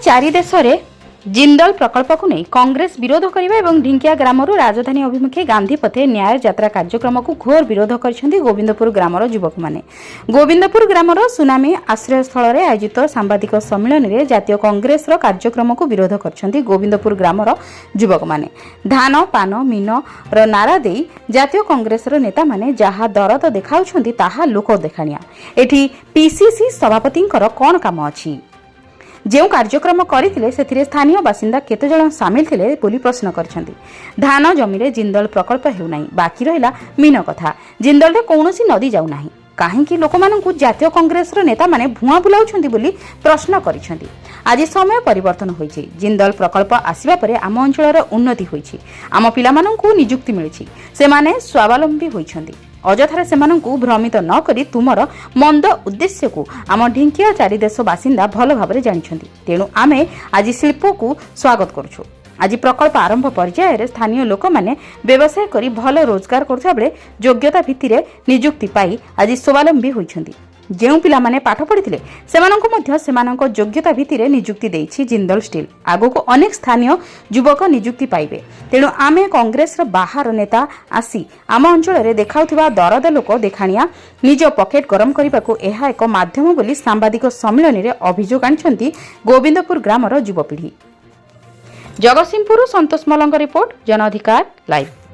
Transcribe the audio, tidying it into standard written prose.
ଚାରି ଦେଶରେ ଜିନ୍ଦଲ ପ୍ରକଳ୍ପକୁ ନେଇ କଂଗ୍ରେସ ବିରୋଧ କରିବା ଏବଂ ଢିଙ୍କିଆ ଗ୍ରାମରୁ ରାଜଧାନୀ ଅଭିମୁଖେ ଗାନ୍ଧୀ ପଥେ ନ୍ୟାୟ ଯାତ୍ରା କାର୍ଯ୍ୟକ୍ରମକୁ ଘୋର ବିରୋଧ କରିଛନ୍ତି ଗୋବିନ୍ଦପୁର ଗ୍ରାମର ଯୁବକମାନେ। ଗୋବିନ୍ଦପୁର ଗ୍ରାମର ସୁନାମୀ ଆଶ୍ରୟସ୍ଥଳରେ ଆୟୋଜିତ ସାମ୍ବାଦିକ ସମ୍ମିଳନୀରେ ଜାତୀୟ କଂଗ୍ରେସର କାର୍ଯ୍ୟକ୍ରମକୁ ବିରୋଧ କରିଛନ୍ତି ଗୋବିନ୍ଦପୁର ଗ୍ରାମର ଯୁବକମାନେ। ଧାନ, ପାନ, ମୀନର ନାରା ଦେଇ ଜାତୀୟ କଂଗ୍ରେସର ନେତାମାନେ ଯାହା ଦରଦ ଦେଖାଉଛନ୍ତି, ତାହା ଲୋକ ଦେଖାଣିଆ। ଏଠି ପିସିସି ସଭାପତିଙ୍କର କ'ଣ କାମ ଅଛି? ଯେଉଁ କାର୍ଯ୍ୟକ୍ରମ କରିଥିଲେ, ସେଥିରେ ସ୍ଥାନୀୟ ବାସିନ୍ଦା କେତେଜଣ ସାମିଲ ଥିଲେ ବୋଲି ପ୍ରଶ୍ନ କରିଛନ୍ତି। ଧାନ ଜମିରେ ଜିନ୍ଦଲ ପ୍ରକଳ୍ପ ହେଉନାହିଁ, ବାକି ରହିଲା ମୀନ କଥା। ଜିନ୍ଦଲରେ କୌଣସି ନଦୀ ଯାଉନାହିଁ। କାହିଁକି ଲୋକମାନଙ୍କୁ ଜାତୀୟ କଂଗ୍ରେସର ନେତାମାନେ ଭୁଆଁ ବୁଲାଉଛନ୍ତି ବୋଲି ପ୍ରଶ୍ନ କରିଛନ୍ତି। ଆଜି ସମୟ ପରିବର୍ତ୍ତନ ହୋଇଛି। ଜିନ୍ଦଲ ପ୍ରକଳ୍ପ ଆସିବା ପରେ ଆମ ଅଞ୍ଚଳର ଉନ୍ନତି ହୋଇଛି। ଆମ ପିଲାମାନଙ୍କୁ ନିଯୁକ୍ତି ମିଳିଛି। ସେମାନେ ସ୍ୱାବଲମ୍ବୀ ହୋଇଛନ୍ତି। ଅଯଥାରେ ସେମାନଙ୍କୁ ଭ୍ରମିତ ନ କରି ତୁମର ମନ୍ଦ ଉଦ୍ଦେଶ୍ୟକୁ ଆମ ଢିଙ୍କିଆ ଚାରିଦେଶ ବାସିନ୍ଦା ଭଲ ଭାବରେ ଜାଣିଛନ୍ତି। ତେଣୁ ଆମେ ଆଜି ଶିଳ୍ପକୁ ସ୍ୱାଗତ କରୁଛୁ। ଆଜି ପ୍ରକଳ୍ପ ଆରମ୍ଭ ପର୍ଯ୍ୟାୟରେ ସ୍ଥାନୀୟ ଲୋକମାନେ ବ୍ୟବସାୟ କରି ଭଲ ରୋଜଗାର କରୁଥିବା ବେଳେ ଯୋଗ୍ୟତା ଭିତ୍ତିରେ ନିଯୁକ୍ତି ପାଇ ଆଜି ସ୍ୱାବଲମ୍ବୀ ହୋଇଛନ୍ତି। ଯେଉଁ ପିଲାମାନେ ପାଠ ପଢ଼ିଥିଲେ, ସେମାନଙ୍କୁ ମଧ୍ୟ ସେମାନଙ୍କ ଯୋଗ୍ୟତା ଭିତ୍ତିରେ ନିଯୁକ୍ତି ଦେଇଛି ଜିନ୍ଦଲ ଷ୍ଟିଲ୍। ଆଗକୁ ଅନେକ ସ୍ଥାନୀୟ ଯୁବକ ନିଯୁକ୍ତି ପାଇବେ। ତେଣୁ ଆମେ କଂଗ୍ରେସର ବାହାର ନେତା ଆସି ଆମ ଅଞ୍ଚଳରେ ଦେଖାଉଥିବା ଦରଦ ଲୋକ ଦେଖାଣିଆ, ନିଜ ପକେଟ ଗରମ କରିବାକୁ ଏହା ଏକ ମାଧ୍ୟମ ବୋଲି ସାମ୍ବାଦିକ ସମ୍ମିଳନୀରେ ଅଭିଯୋଗ ଆଣିଛନ୍ତି ଗୋବିନ୍ଦପୁର ଗ୍ରାମର ଯୁବପିଢ଼ି। ଜଗତସିଂହପୁରରୁ ସନ୍ତୋଷ ମଲଙ୍କ ରିପୋର୍ଟ, ଜନ ଅଧିକାର ଲାଇଭ୍।